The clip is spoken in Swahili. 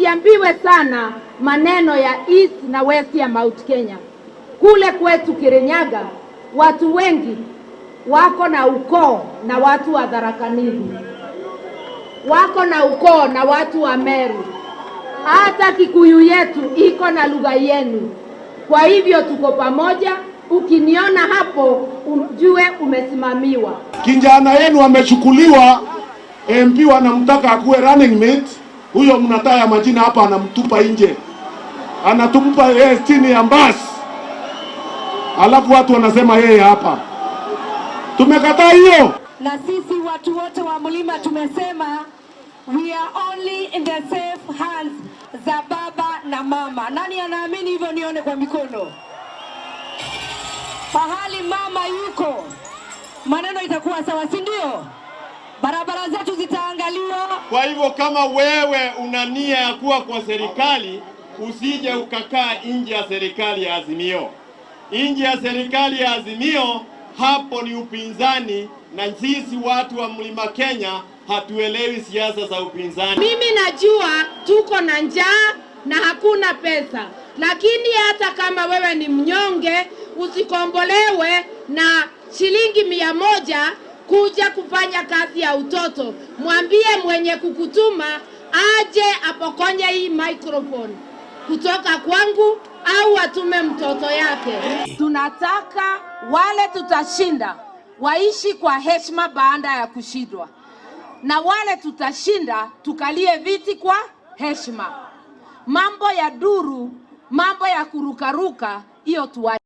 Tusiambiwe sana maneno ya East na West ya Mount Kenya. Kule kwetu Kirinyaga watu wengi wako na ukoo na watu wa Tharaka Nithi, wako na ukoo na watu wa Meru. Hata Kikuyu yetu iko na lugha yenu. Kwa hivyo tuko pamoja. Ukiniona hapo ujue umesimamiwa. Kijana yenu amechukuliwa, MP wanamtaka akuwe running mate. Huyo mnataya majina hapa, anamtupa nje, anatupa yeye chini ya basi, alafu watu wanasema yeye hapa. Tumekataa hiyo. Na sisi watu wote wa mlima tumesema we are only in the safe hands za baba na mama. Nani anaamini hivyo? Nione kwa mikono. Pahali mama yuko, maneno itakuwa sawa, si ndio? Barabara zetu zitaangaliwa. Kwa hivyo kama wewe una nia ya kuwa kwa serikali, usije ukakaa nje ya serikali ya Azimio. Nje ya serikali ya Azimio, hapo ni upinzani, na sisi watu wa Mlima Kenya hatuelewi siasa za upinzani. Mimi najua tuko na njaa na hakuna pesa, lakini hata kama wewe ni mnyonge, usikombolewe na shilingi 100 kuja kufanya kazi ya utoto. Mwambie mwenye kukutuma aje apokonye hii microphone kutoka kwangu au atume mtoto yake. Tunataka wale tutashinda waishi kwa heshima baada ya kushindwa, na wale tutashinda tukalie viti kwa heshima. Mambo ya duru, mambo ya kurukaruka, hiyo tuache.